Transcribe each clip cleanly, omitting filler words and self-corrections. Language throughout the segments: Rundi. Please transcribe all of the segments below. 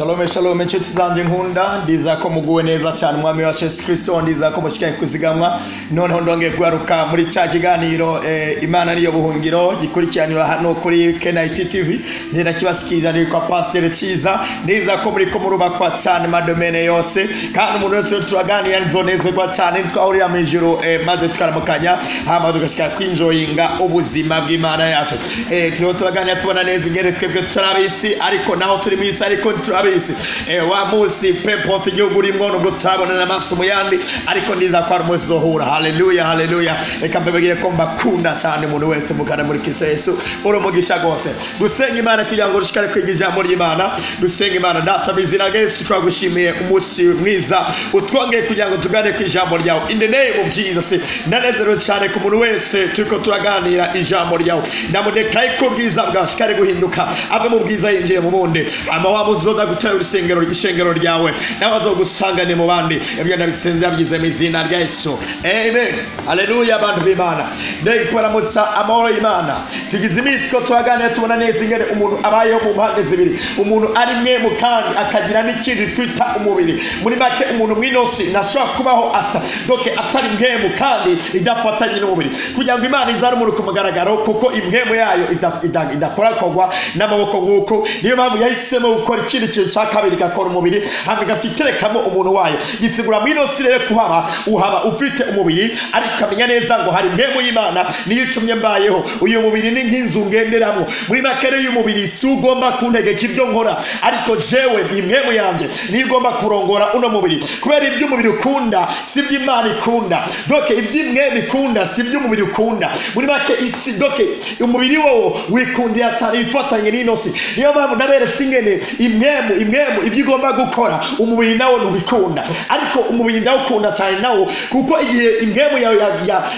Shalom shalom inshuti zanjye nkunda, ndiza ko muguwe neza cyane umwami wacu Yesu Kristo, ndiza ko mushikaye kuzigamwa. Noneho ndongeye kugaruka muri cya kiganiro Imana niyo buhungiro gikurikiranira hano kuri KNIT TV. Ngenda kibashikiriza ni kwa Pastor Ciza. Ndiza ko muri ko murubakwa cyane madomene yose, kandi umuntu wese turaganira nzonezerwa cyane twahurira mu ijuru, maze tukaramukanya hama tugashika kwinjoyinga ubuzima bw'Imana yacu. Turiho turaganira tubona neza ingene twebwe turabisi, ariko naho turi mu isi ariko turabisi. Wa munsi pepo igihugu urimwo nubwo tutabonana amaso mu yandi, ariko ndiza ko ari umunsi uzohura. Haleluya, haleluya. Reka mbabwire ko mbakunda cyane umuntu wese mukana muri Kristo Yesu, uri umugisha rwose. Dusenga Imana kugira ngo dushikare kwiga ijambo ry'Imana. Dusenga Imana. Data mu izina rya Yesu, turagushimiye umunsi mwiza utwongeye kugira ngo tugane ku ijambo ryawe. In the name of Jesus, ndanezerewe cyane ku muntu wese turiko turaganira ijambo ryawe. Ndamudekaraye ko ubwiza bwawe ashikare guhinduka, ave mu bwiza yinjire mu bundi. Hama wa muzoza gutera urusengero ishengero ryawe, nawe azogusangane mu bandi. Ibyo ndabisenze byize mu izina rya Yesu, amen. Haleluya. Abantu b'Imana, ndikubaramutsa amahoro y'Imana. Tugize iminsi ko turaganira tubona neza ingene umuntu abayeho mu mpande zibiri, umuntu ari mwemu kandi akagira n'ikindi twita umubiri. Muri make umuntu mw'inosi ntashobora kubaho ata doke atari mwemu kandi idafatanye n'umubiri, kugira ngo Imana izare umuntu ku mugaragaro, kuko imwemu yayo idakorakorwa n'amaboko nk'uko. Niyo mpamvu yahisemo gukora ikindi kintu cya kabiri, igakora umubiri hanyuma igaciterekamo umuntu wayo. Gisigura mw'inosi rero kuhaba uhaba ufite umubiri, ariko ukamenya neza ngo hari mwemu y'Imana niyo itumye mbayeho. Uyu mubiri ni nk'inzu ngenderamo. Muri make rero uyu mubiri si ugomba kuntegeka ibyo nkora, ariko jewe imwemu yanjye niyo igomba kurongora uno mubiri, kubera ibyo umubiri ukunda si ibyo Imana ikunda. Doke ibyo imwemu ikunda si ibyo umubiri ukunda. Muri make isi doke umubiri wowo wikundira cyane ibifatanye n'inosi. Niyo mpamvu naberetse ingene imwemu ibyo igomba gukora umubiri nawo ntubikunda, ariko umubiri ndawukunda cyane nawo, kuko igihe imwemu yawe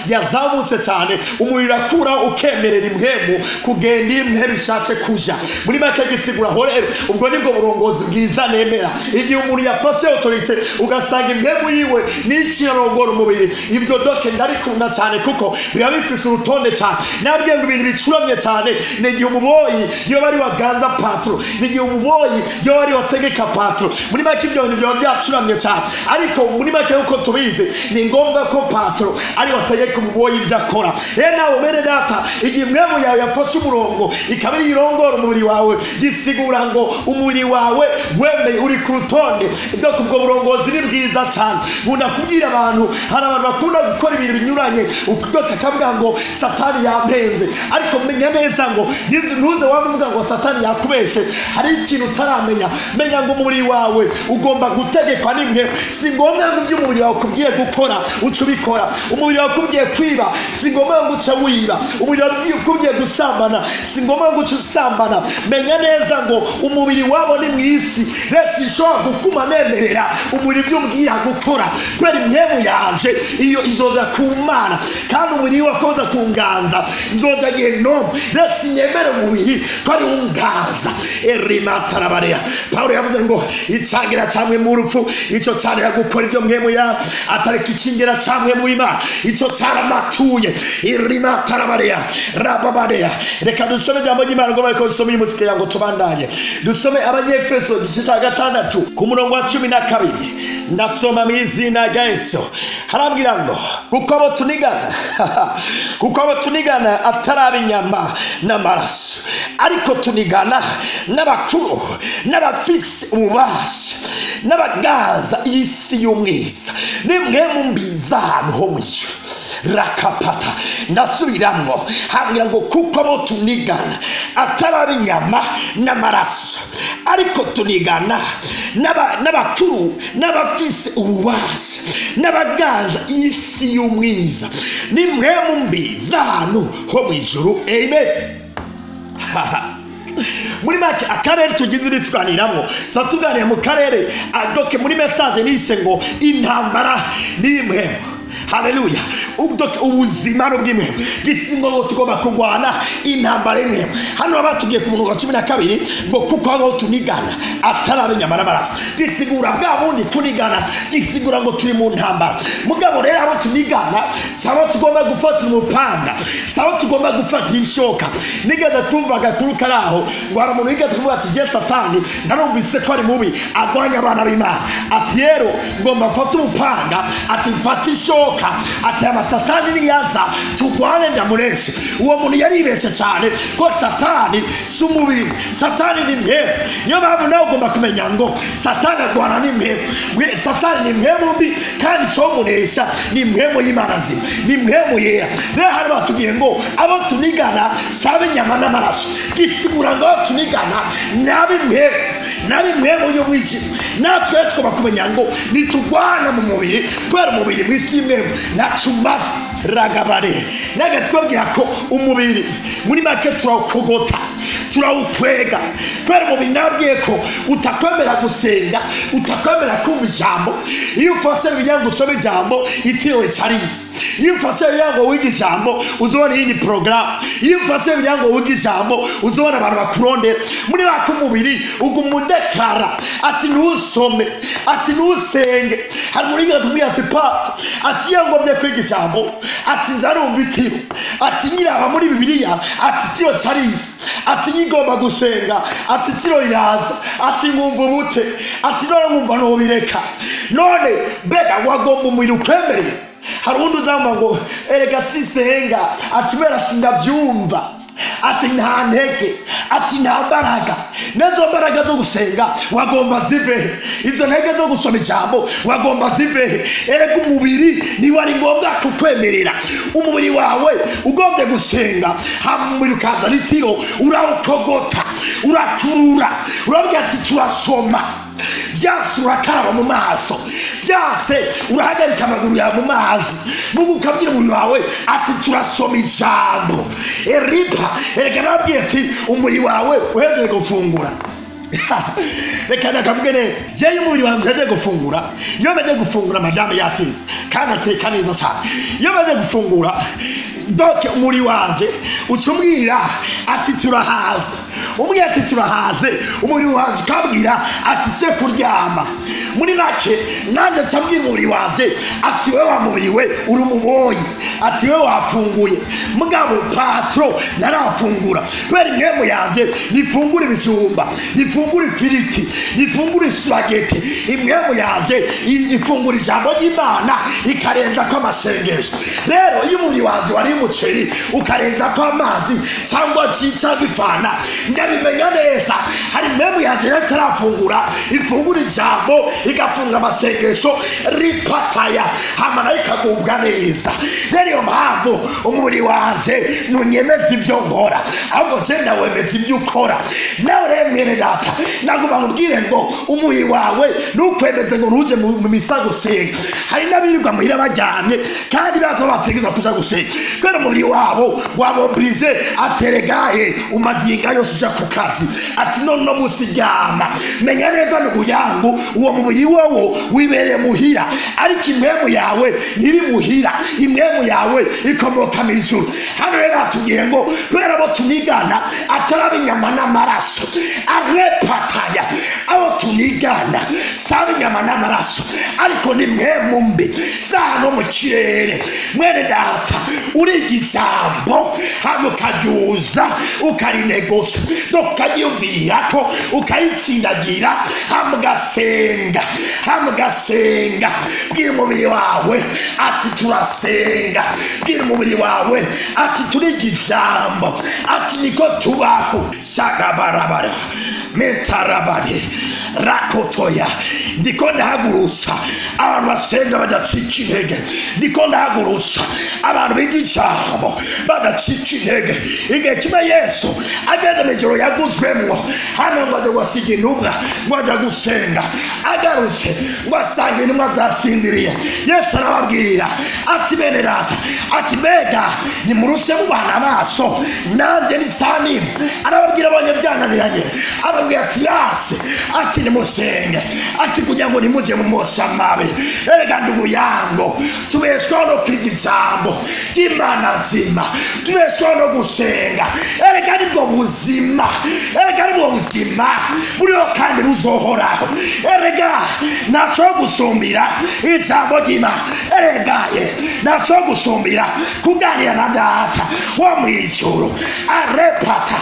yazamutse cyane umubiri urakura ukemerera imwemu kugenda iyo imwemu ishatse kuja. Muri make gisigura ho rero ubwo nibwo burongozi bwiza nemera. Igihe umuntu yafashe autorite ugasanga imwemu yiwe n'ikirarongora umubiri, ibyo doke ndabikunda cyane kuko biba bifise urutonde cyane. Nabwiye ngo ibintu bicuramye cyane ni igihe umuboyi iyo bari waganza patro, ni igihe umuboyi iyo bari wategeka patro. Muri make ibyo bintu biba byacuramye cyane, ariko muri make uko tubizi ni ngombwa ko patro ari wategeka umuboyi ibyo akora. Rero nawe mene data, igihe imwemu yawe yafashe umurongo ikaba iri irongora umubiri wawe, gisigura ngo umubiri wawe wemeye uri ku rutonde. Doke ubwo burongozi ni bwiza cyane. Nkunda kubwira abantu, hari abantu bakunda gukora ibintu binyuranye, doke akavuga ngo Satani yampenze, ariko menya neza ngo ntuze wavuga ngo Satani yakubeshe. Hari ikintu utaramenya. Menya ngo umubiri wawe ugomba gutegekwa n'imwe. Si ngombwa ngo ibyo umubiri wawe ukubwiye gukora uce ubikora. Umubiri wawe ukubwiye kwiba si ngombwa ngo uce wiba. Umubiri wawe ukubwiye gusambana si ngombwa ngo uce usambana. Menya neza ngo umubiri wabo ni mw'isi, rero sinshobora gukuma nemerera umubiri ibyo umbwira gukora, kubera imwemu yanje iyo izoza ku Mana, kandi umubiri wakoza kunganza nzoja gehenomu. Rero sinyemere umubiri ko ari unganza. Erimatarabareya Paulo yavuze ngo icangira camwe mu rupfu ico canira gukora ibyo mwemu ya atareka ikingira camwe mu Imana ico caramatuye. Irimatarabareya rababareya. Reka dusome ijambo ry'Imana ngo bariko dusome uyu munsi kugira ngo tubandanye. Dusome Abanyefeso igice cya 6 ku murongo wa 12. Ndasoma mu izina rya Yesu. Harabwira ngo kuko abo tunigana kuko abo tunigana atari inyama n'amaraso, ariko tunigana n'abakuru n'abafise ububasha n'abagaza isi y'umwiza nimwe mumbiza ahantu ho mu ijuru. Rakapata. Ndasubiramwo hambwira ngo kuko abo tunigana atari inyama n'amaraso, ariko tunigana n'abakuru n'abafise ububasha n'abagaza isi y'umwiza nimwe mumbiza ahantu ho mu ijuru. Amen. Muri make akarere tugize ibitwaniramo, tuganira mu karere adoke muri message nise ngo intambara n'imwemu. Haleluya. Ubuzima n'ubw'impwemu gisingo ngo tugomba kurwana intambara y'impwemu. Hano batugiye ku murongo wa 12 ngo kuko aho tunigana atari ab'inyama n'amaraso. Gisigura bwa bundi tunigana, gisigura ngo turi mu ntambara. Mugabo rero abo tunigana sabo tugomba gufatira umupanga, sabo tugomba gufatira ishoka. Nigeze kumva agakuru karaho ngo hari umuntu yigeze kuvuga ati je Satani narumvise ko ari mubi agwanya abana b'Imana, ati rero ngomba mfate umupanga, ati mfate ishoka, ati ama Satani niyaza tugwane ndamureshe. Uwo muntu yaribeshe cyane ko Satani si umubiri, Satani ni impwemu. Niyo mpamvu nawe ugomba kumenya ngo Satani agwana n'impwemu. Satani ni impwemu mbi, kandi icyomunesha ni impwemu y'Imana nzima, ni impwemu yera. Rero hano batubwiye ngo abo tunigana si ab'inyama n'amaraso, gisigura ngo abo tunigana ni ab'impwemu, ni ab'impwemu y'umwijima. Natwe rero tugomba kumenya ngo nitugwana mu mubiri, kubera umubiri mu isi y'impwemu ntacumaze ragabare. Naga twabwira ko umubiri muri make turawukogota, turawukwega, kubera umubiri nabwiye ko utakwemera gusenga, utakwemera kumva ijambo. Iyo ufashe Bibiliya ngo usome ijambo, itiro ricarize. Iyo ufashe Bibiliya ngo wige ijambo, uzobona iyindi porogaramu. Iyo ufashe Bibiliya ngo wige ijambo, uzobona abantu bakurondera. Muri waka umubiri uguma udeklara ati ntusome, ati ntusenge. Hari umuntu yigeze kutubwira ati pastor, ati iyo ngomvye kwiga ijambo, ati nzarumva itiro, ati nyiraba muri Bibiliya, ati itiro carize, ati nyigomba gusenga, ati itiro riraza, ati nkumva ubute, ati none nkumva nobireka. None mbega wagomba umubiri ukwemerera? Hari uwundi uzamva ngo erega sisenga, ati kubera sindavyumva, ati nta ntege, ati nta mbaraga. Nezo mbaraga zo gusenga wagomba zivehe? Izo ntege zo gusoma ijambo wagomba zivehe? Erega umubiri niba ari ngombwa kukwemerera. Umubiri wawe ugombye gusenga, hama umubiri ukaza n'itiro, urawukogota, urakurura, urabwira ati turasoma. Vyanse urakaraba mu maso, vyanse urahagarika amaguru yawe mu mazi, mugu ukabwira umubiri wawe ati turasoma ijambo. Eripa erega nabwiye ati umubiri wawe uhejeje gufungura. Reka ndakavuge neza, jewe umubiri wawe uhejeje gufungura, iyo maze gufungura madame yatetse kandi ateka neza cyane, iyo maze gufungura donc umubiri wanje uca umbwira ati turahaze, umbwira ati turahaze, umubiri wanje ukambwira ati tuje kuryama. Muri make nanjye nca mbwira umubiri wanje ati wewe wa mubiri we uri umuboyi, ati wewe wafunguye, mugabo patro ntarafungura, kubera impwemu yanje nifungura ibijumba, nifungura ifiriti, nifungura isupageti. Impwemu yanje ifungura ijambo ry'Imana ikarenza ko amasengesho. Rero iyo umubiri wanje wari umuceri ukarenza ko amazi cyangwa ji cyangwa ifana, ndabimenya neza hari impwemu yanje rero itarafungura, ifungura ijambo igafunga amasengesho ripataya, hama nayo ikagubwa neza. Rero iyo mpamvu umubiri wanje ntunyemeza ivyo nkora, ahubwo je ndawemeza ivyo ukora. Nawe rero mwene data, nagomba nkubwire ngo umubiri wawe ntukwemeze ngo ntuje mu misa gusenga. Hari n'abirirwa muhira baryamye kandi baza bategerezwa kuja gusenga, kubera umubiri wabo wabobrize ateregaye umazinga yose uja ku kazi, ati none uno musi ryama. Menya neza ndugu yangu, uwo mubiri wowo wibereye muhira, ariko impwemu yawe ntiri muhira, impwemu yawe ikomoka mw'ijuru. Hano rero batubwiye ngo kubera abo tunigana atari ab'inyama n'amaraso, arepataya, abo tunigana si ab'inyama n'amaraso, ariko ni impwemu mbi za hano mu kirere. Mwene data, uriga ijambo hama ukaryuza, ukarinegosa, ukaryumvirako, ukaritsindagira, hama ugasenga, hama ugasenga. Bwira umubiri wawe ati turasenga, bwira umubiri wawe ati turiga ijambo, ati niko tubaho. Shagabarabara mentarabare rakotoya. Ndiko ndahagurutsa abantu basenga badacika intege, ndiko ndahagurutsa abantu biga ijambo badacika intege. Igihe kimwe Yesu ageze mw'ijoro yaguzwemwo, hano ngo aje gusiga intumwa ngo aje gusenga, agarutse ngo asanga intumwa zasinziriye. Yesu arababwira ati bene data, ati mbega nimurushe mubana amaso nanjye ni saa nini. Arababwira abonye byananiranye, ababwira ati basi, ati nimusenge, Ati kugira ngo ntimuje mu mosha mabi. Erega ndugu yangu, tubeshwaho no kwiga ijambo ry'Imana nzima, tubeshwaho no gusenga. Erega nibwo buzima, erega nibwo buzima buriho kandi buzohoraho. Erega ntaco gusumbira ijambo ry'Imana. Erega ye ntaco gusumbira kuganira na Data wo mw'ijuru. Arepata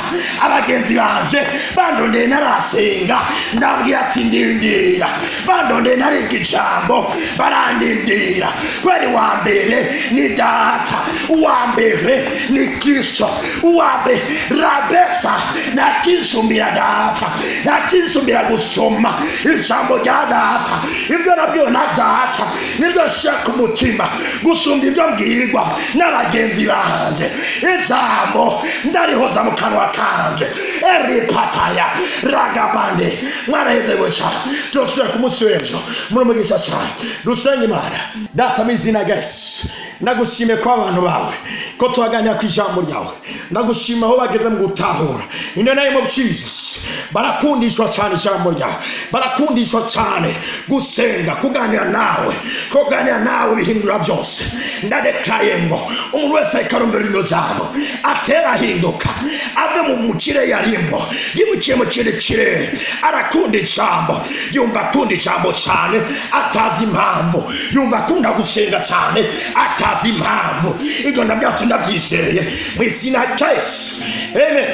abagenzi banje bandondeye ntarasenga, ndabwira ati ndindira. Bandondeye ntariga ijambo, barandindira. Kweri wa mbere ni Data, uwa mbere ni Kristo, uwa mbere rabesa. Ntakisumbira Data, ntakisumbira gusoma ijambo rya Data. Ibyo nabwiwe na Data nibyo nshira ku mutima gusumba ibyo mbwirwa n'abagenzi banje. Ijambo ndarihoza mu kanwa kanje. Eripataya ragabande. Mwarahezewe cyane, byose ku munsi w'ejo murumugisha cyane. Dusenga Imana. Data, mu izina rya Yesu, ndagushimiye ko abantu bawe ko tuhaganira ku ijambo ryawe. Ndagushima aho bageze mu gutahura. In the name of Jesus, barakundishwa cyane ijambo ryawe, barakundishwa cyane gusenga, kuganira nawe. Kuganira nawe bihindura byose. Ndadekaye ngo umuntu wese akarumbira rino jambo atera ahinduka, ave mu mukire yarimo yimukiye mu kindi kirere. Arakunda ijambo, yumva akunda ijambo cyane atazi impamvu, yumva akunda gusenga cyane atazi impamvu. Ibyo ndabyacu ndabyizeye mu izina rya Yesu, amen.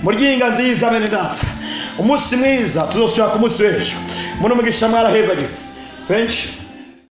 Muryinga nziza bene Data, umunsi mwiza, tuzosubira ku munsi w'ejo. Muno mugisha, mwarahezagiwe. Thank you.